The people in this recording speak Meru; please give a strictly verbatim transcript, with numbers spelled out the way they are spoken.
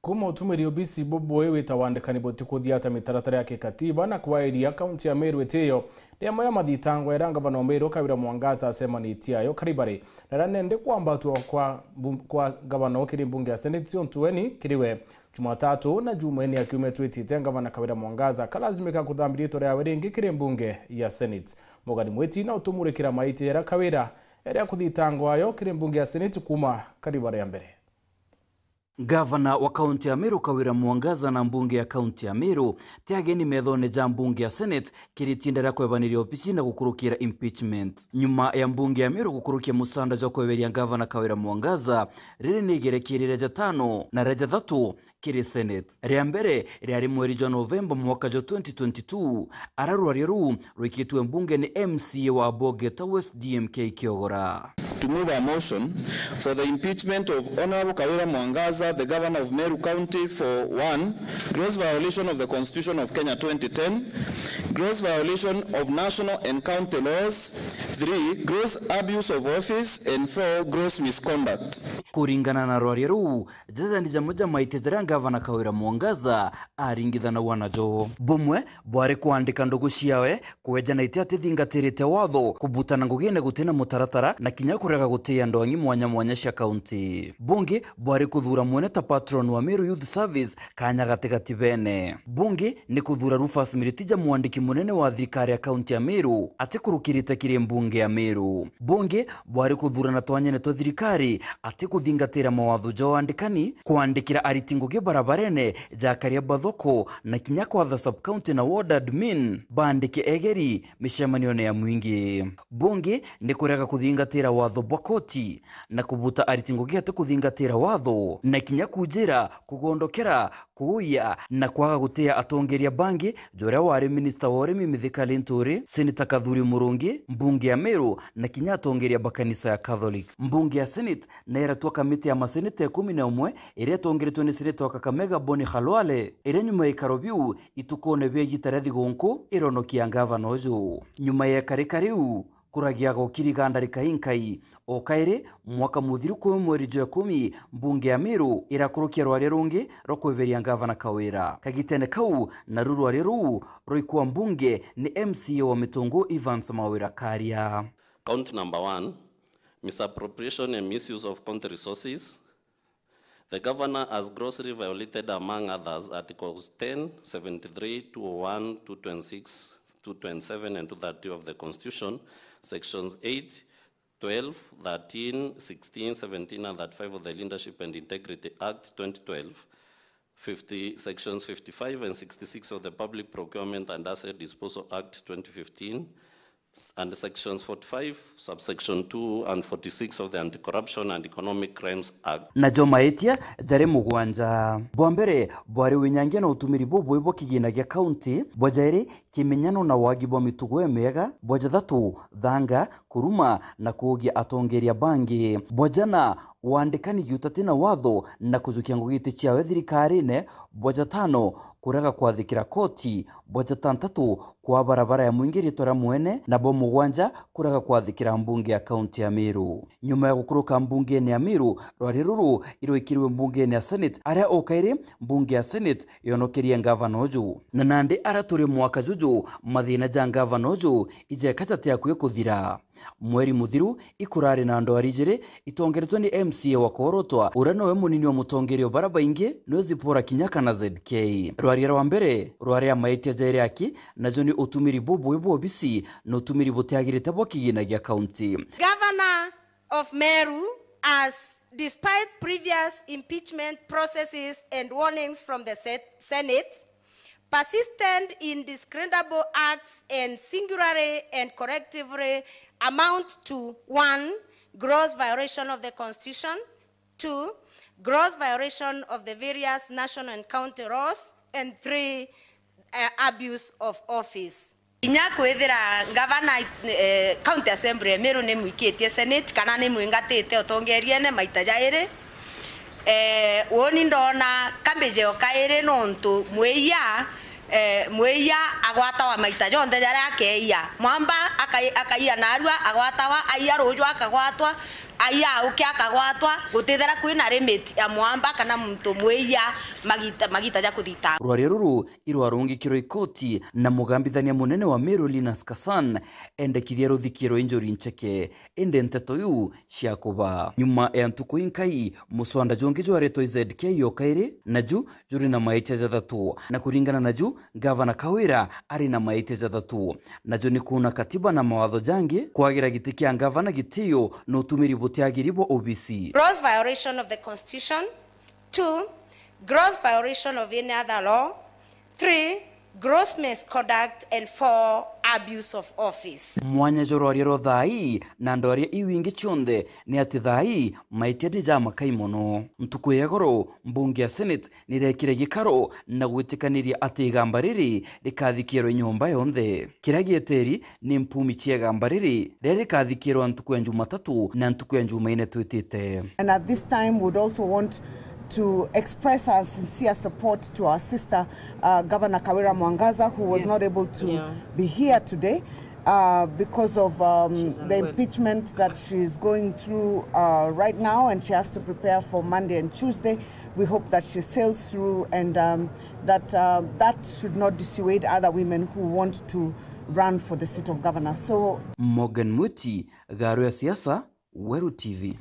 Kuma utumiri obisi bubui wita wandikani butikuthiata mitaratara ya kikatiba na kwairia kaunti ya Meru itiyo, ni amwe ya mathitango yaria ngavana wa Meru Kawira Mwangaza acemanitie ayo Karibari, na aria nende kwambatwa kwa mbu-, kwa ngavana ukiri mbunge ya Senate John Tuweni kiri we Jumatatu na Jumaine ya kiumia twitite. Ngavana Kawira Mwangaza akalazimika kuthambiria ritwa riawe ringi kiri mbunge ya Senate. Morgan Mwiti na utumurikira maiti jaria Kawira eria kuthitangwa ayo kiri mbunge ya Senate kuma Karibari ya mbere. Ngavana wa kaunti ya Meru Kawira Mwangaza na mbunge ya kaunti ya Meru ti ageni methone ja mbunge ya Senate kiri itinda ria kwebaniria obici na gukurukira impeachment. Nyuma ya mbunge ya Meru gukurukia musanda jwa kweberia ngavana Kawira Mwangaza, riri ni igerekio ria jatano na ria jathatu kiri Senate. Ria mbere riari mweri jwa Novemba mwaka jwa twenty twenty-two, ara rwaria ruu rwikitwe mbunge ni M C A wa Bogeta West D M K Kiogora. To move a motion for the impeachment of Honourable Kawira Mwangaza, the Governor of Meru County, for one, gross violation of the Constitution of Kenya twenty ten, gross violation of national and county laws, three, gross abuse of office, and four, gross misconduct. Kuringana na rwaria ruu, jaja ni jamwe ja maitia jaria ngavana Kawira Mwangaza aringithanagwa najo. Bumwe bwari kwandika ndugu ciawe, kweja na itia atithingatirite watho, kubutana ngugine gutina mutaratara, na kinya kurega gutia ndongi mwanya mwanya cia kaunti. Bungi bwari kuthuura mwene ta patron wa Meru Youth Service, Kanya Gatigati Bene. Bungi ni kuthuura Rufus Miritija, mwandiki munene wa thirikari ya kaunti ya Meru, atikurukirite kiri mbunge ya Meru. Bungi bwari kuthuurana twanyene twa thirikari, atikuthingatira mawatho ja wandikani, kwandikira ariti ngugi barabarene, ja Kariaba thoko, na kinya kwatha sub-county na ward admin bandike egeri micemanione ya mwingi. Bungi ni kurega kuthingatira watho bwa koti, na kubuta ariti ngugi atikuthingatira watho, na kinya kunjira, kugondokera, kuuya na kwaga gutia atongeria bangi, ja uria wari minista wa urimi Mithika Linturi, Seneta Kathuri Murungi, mbunge ya Meru, na kinya atongeria ba kanisa ya Catholic. Mbunge ya Senate na iratua kamiti ya maseneta ikumi na umwe iria itongeretwe ni seneta wa Kakamega Boni Khalwale, iria nyuma ya ikaro biu itukone bia igita ria thigunku ironokia ngavana uju. Nyuma ya ikarika riu, kuragia gokiri ga ndarika inkai. O kairi, mwaka muthiru kwi mweri jwa ikumi, mbunge ya Meru irakurukia rwaria rungi rwa kweberia ngavana Kawira. Kagitene kau, naru rwaria ruu rwaikua mbunge ni M C A wa Mitungu Evans Mawira Karia. Count number one, misappropriation and misuse of county resources. The governor has grossly violated, among others, Articles ten, seventy-three, two oh one, two twenty-six, two twenty-seven, and two thirty of the Constitution, Sections eight, twelve, thirteen, sixteen, seventeen, and thirty-five of the Leadership and Integrity Act twenty twelve, fifty, Sections fifty-five and sixty-six of the Public Procurement and Asset Disposal Act twenty fifteen, and Sections forty-five, subsection two, and forty-six of the Anti-Corruption and Economic Crimes Act. Najo maitia jari mugwanja. Bwa mbere, bwari winyangia na utumiri bubui bwa kigina gia kaunti. Bwa jairi, kimenyano na wagi bwa mitugo imiega. Bwa jathatu, thanga, kuruma na kuugia atongeria bangi. Bwa jana, wandikani giutati na watho na kujukia ngugi iti ciawe thirikarine. Bwa jatano, kurega kwathikira koti. Bwa jatantatu, kwa barabara ya mwingi ritwa ria mwene, na bwa mugwanja, kurega kwathikira mbunge ya kaunti ya Meru. Nyuma ya gukuruka mbungene ya Meru, rwari ruru irwikirwe mbungene ya Senate, aria o kairi mbunge ya Senate yonokerie ngavana uju. Na nandi aria turi mwaka juju, mathina ja ngavana uju ijeka jati akui kuthira. Mweri muthiru, ikurari na ndwari ijiri itongeretwe ni M C A wa Korotwa, uria nowe munini wa mutongeria o bara baingi, niwe Zipporah Kinyaka na Z K. Rwaria rwa mbere rwari a maitia jairi aki, najo ni utumiri bubui bwa obisi na utumiri butiagirite bwa kigina gia kaunti. Governor of Meru, as despite previous impeachment processes and warnings from the se-, Senate, persistent in discreditable acts and singularly and collectively amount to, one, gross violation of the Constitution, two, gross violation of the various national and county laws, and three, uh, abuse of office. Kinya kwithira ngavana, eh, County Assembly ya Meru ni mwikitie Senate kana ni mwingatite utongeriene maita jairi, eh, uuni ndona kambije o kairi nontu mwiya, eh, mwiya agwatawa maita jonthe jaria akeia. Mwamba akai-, akaiya narua, agwatawa, aiya ruju akagwatwa, Aya uke akagwatwa, gutithera kwina limit ya mwamba kana muntu mwiya magita, magita ja kuthita. Rwaria ruru irwarungikirwe ikoti na mugambithania munene wa Meru Linus Kasan endekithia ruthikiro injuri ncheke, indi nteto iu cia kuba. Nyuma ya ntuku inkai, muswanda jungi jwaretwe I Z K o kairi, naju juri na maitia jathatu, na kuringana naju, Gavana Kawira ari na maitia jathatu, najo ni kuuna katiba na mawatho jangi, kwagira giti kia gavana gitio na utumiri butiagiri bwa obisi. Gross violation of the constitution. Two, gross violation of any other law. Three, gross misconduct. And four, abuse of office. Mwanya jwa rwaria rwa thaa ii na andu aria iu ingi cionthe ni ati thaa ii maitia ni jamakai mono. Ntuku ya goro, mbunge ya Senate nirekire gikaro na gwitikaniria ati igamba riri rikathikirwe nyomba yonthe. Kiria gieteri ni mpumi cia igamba riri, riria rikathikirwa ntuku ya Jumatatu na ntuku ya Jumaine twitite. And at this time, would also want to express our sincere support to our sister, uh, Governor Kawira Mwangaza, who was Yes. not able to Yeah. be here today, uh, because of, um, She's the unwell. impeachment that she is going through, uh, right now, and she has to prepare for Monday and Tuesday. We hope that she sails through and, um, that, uh, that should not dissuade other women who want to run for the seat of governor. So Morgan Mwiti, Garu ya Siasa, Weru T V.